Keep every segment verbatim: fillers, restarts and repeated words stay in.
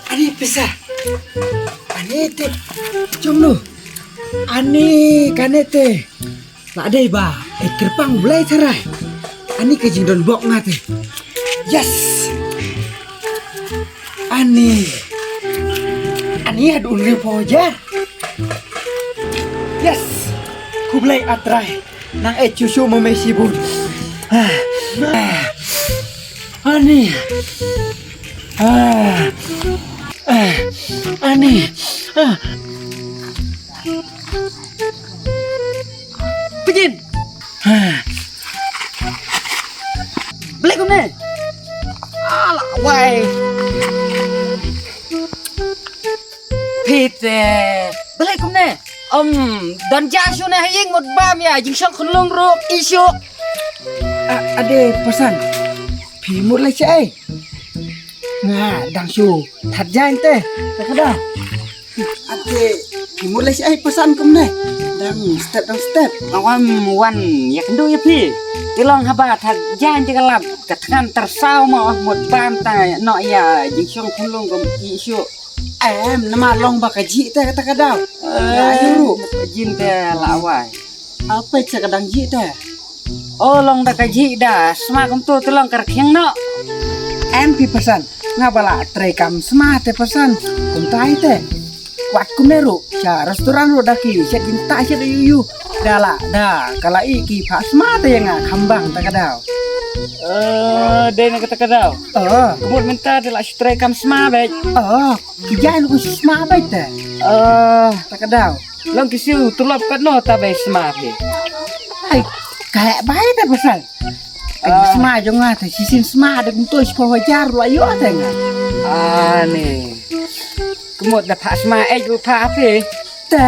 Ani pisa. Ani te. Jong nu. Ani kane te. La dei ba. Eh, kyrpang Blei tharai. Ani ka jingdon bok nga te. Yes. Ani. Ani haduh hynriew phew hajar. Yes. Khublei ah Trai. Nang eh shuh shuh ma me shibun. Ah. Ah. Ani. Ah. Ah. Ani. Ah. Pajin. Ah. Balei kumne? Alah, wai. Phi te. Balei kumne? Om, don ja shuh ne ha ïing mut bam ïa jingshong khunlung ruh issue. A, ade Pasan. Phi mut leh shaei? Nga dang shu that jaiñ te. Te ka dang. Ate, phi mut leh shaei Pasan kumne? Dang step, dang step. Nga wan, wan ïakynduh ïa phi. Te long haba that jaiñ te ka lap ka thngan tyrsaw mo, mut bam ta noh ïa jingshong khunlung kum issue. Em, namar long ba ka jih te kata ka daw. Eh, nga ïoh ruh. Jin te la wai. Apa cha ka dang jih te? O long da ka jih da, sma kumto te long ka rkhiang noh. Em phi Pasan, nga ba la trei kam sma te Pasan, kumtai te. Wat kumne ruh, sha restaurant ruh da ki, shet jingtah shet yu yu. Da la, da, ka la i ki phah sma te ïa nga kham bang ta ka daw. Eh, dei na kata ka daw. Oh. Kumut mynta te la shu trei kam sma beit. Oh, ki jai ruh sma beit te. Eh. Ta ka daw. Long ki siew tulop katno ta bei sma phi? Ai, ka heh bai te Pasan. Ai, ah, sma jong nga te, shisien sma de kumto shiphew hajar ruh ïoh te nga. Ah, ne. Kumut da phah sma eh ruh phah phi. Te.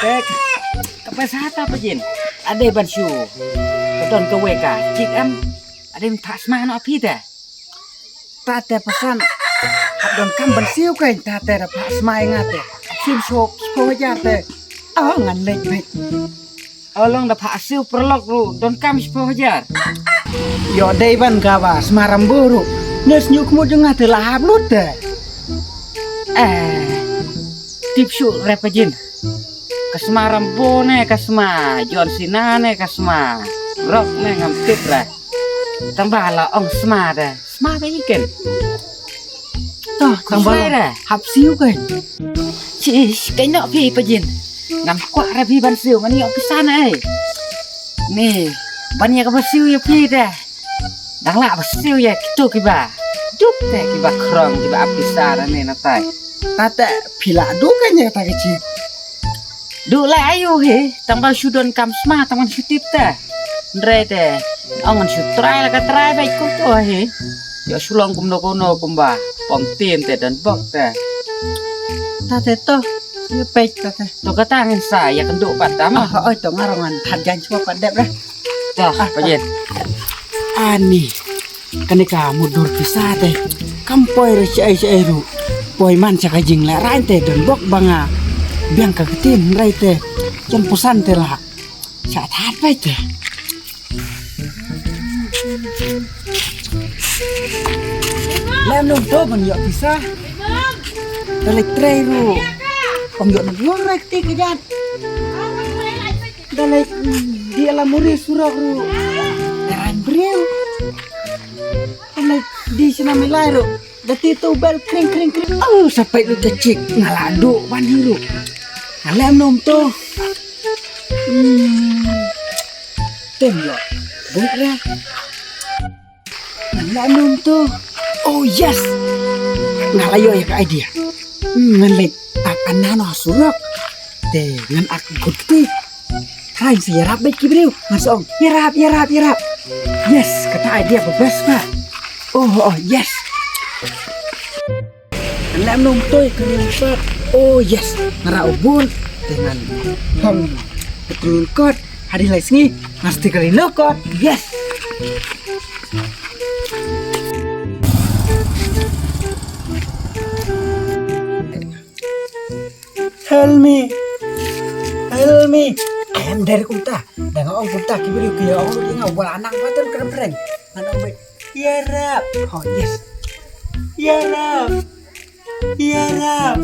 Te. Ka pisa ta Pajin. Ade ban shu. Ka don kawei ka. Chik em. Ade phah sma noh phi te. Ta te Pasan. Hap don kam ban siew kein ta te da phah sma ïa nga te. Siew shop, shop hajar te. Oh, ngan leit beit. Oh, long da phah siew paralok ruh don kam shop hajar. Ïoh dei ban ka ba sma Rambo ruh. Nges nyu kmut jong nga te la hap lut te. Eh. Tip shuh re Pajin. Ka sma Rambo ne ka sma John Cena ne ka sma Rock ne ngam tip re. Tang ba la ong sma de. Sma de iken. To, tang ba la hap siew kein. Shish, kein noh phi Pajin. Ngam kwah re phi ban siew, ngan ïoh pisa ne. Ni, ban ïa kaba siew ïa phi de. Dang lah ba siew ïa kito kiba duk te kiba khrong kiba ap pisa ne na tai. Ta te phi la duk kein ïa ta ka chi. Duk la ayu he, tang ba shu don kam sma tang ban shu tip te. Ndrei te, ong ngan shu trai la ka trai beit kumto he. Ïoh shu long kumno kumno kumba pom tim te don bok te. Ta te to, ïa peit ta te. To kata ngin sa ïakynduh pat ta ma. Ah, oi to nga ruh ngan that jaiñ shuwa pat dep re. To, ah, Pajin. Ani. Kane ka mutdur pisa te. Kam poi re shaei shaei ruh. Poi man sha ka jinglehraiñ te don bok ba nga biang ka ktien hynrei te. Jan pusan te la. Sha that pai te. Lem nong to ban ïoh pisa. Da leit trei ruh. Ong ïoh nong ïoh rek ti ka jat. Da leit di ala muri surok ruh. Lehraiñ briew. Da leit di sina milai ruh. Da ti tu bel kring kring kring. Oh, sa peit lut ka chik. Nga la duh ban hi ruh. Nga lem nong to. Hmm. Tem ïoh. Buit ra. Ngan leh kum to. Oh yes. Nga la ïoh ïa ka idea. Hmm, ngan leit ak anano ha surok. Te ngan ak kut kti. Trai sa ïarap beit ki briew. Ngan sa ong ïarap, ïarap, ïarap. Yes, kata idea ba best ba. Oh, oh, yes. Ngan leh kum to ïa ka ring kot. Oh yes, nga rah u bun. Te ngan thong ka ring kot. Hadien lai sngi ngan stick ka ring kot. Yes. Help me. Help me. Em, dei kumta. Da nga ong kumta ki briew ki ong ïa nga, wat la nang ba tem kren prank. Ngan ong ba, ïarap. Oh yes. Ïarap. Ïarap.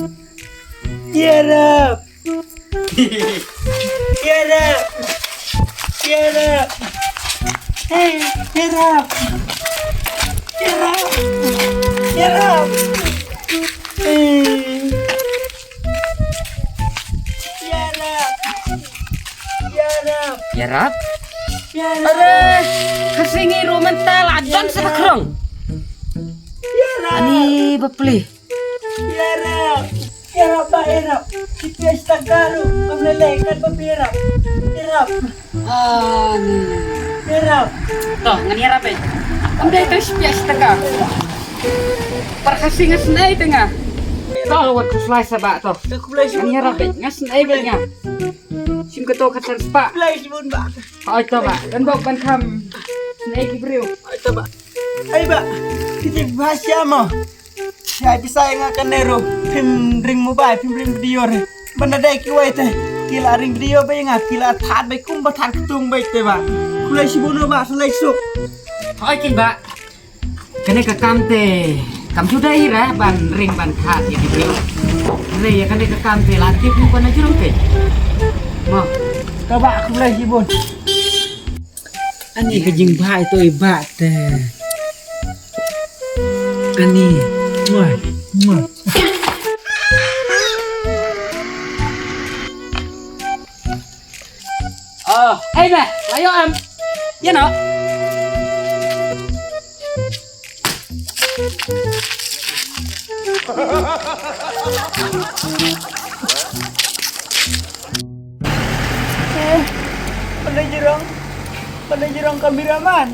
Ïarap. Ïarap. Ïarap. Hei, ïarap. Ïarap. Ïarap. Hei. Ïarap. Ïarap. Ïarap? Ïarap. Are, ka sngi ruh mynta la don sa ka khrong. Ïarap. Ani bapli. Ïarap. Ïarap ba ïarap. Ki pia shtaka ruh. Kam lei lei kan ba ïarap. Ïarap. Ani. Ïarap. To, ngan ïarap eh. Kam dei to shi pia shtaka. Par Khasi nga snei te nga. To, wat khuslai sa ba to. Ngan ïarap eh. Nga snei ba nga. Shim ka to ka tan spah. Khublei shibun ba. Oi to ba. Kan bok ban kham. Snei ki briew. Oi to ba. Ai ba. Kiti ba siamo. Shai pisa ïa nga kane ruh. Phim ring mobile, phim ring video re. Ban da dei kiwei te. Ki la ring video ba ïa nga, ki la thad ba kum ba thad ktung ba te ba. Khublei shibun ba, sa lei suk. Oi kin ba. Kane ka kam te kam ju dei re ban ring ban thad ïa ki briew. Re ïa kane ka kam te la tip ngi ban jrong te. Mo. Ka ba khublei shibun. Ani ka jingbha ito i ba te. Ani. Mo. Mo. Oh, ei me, la ïoh em. Ïa no. Eh, pandai jrong. Pandai jrong kameraman.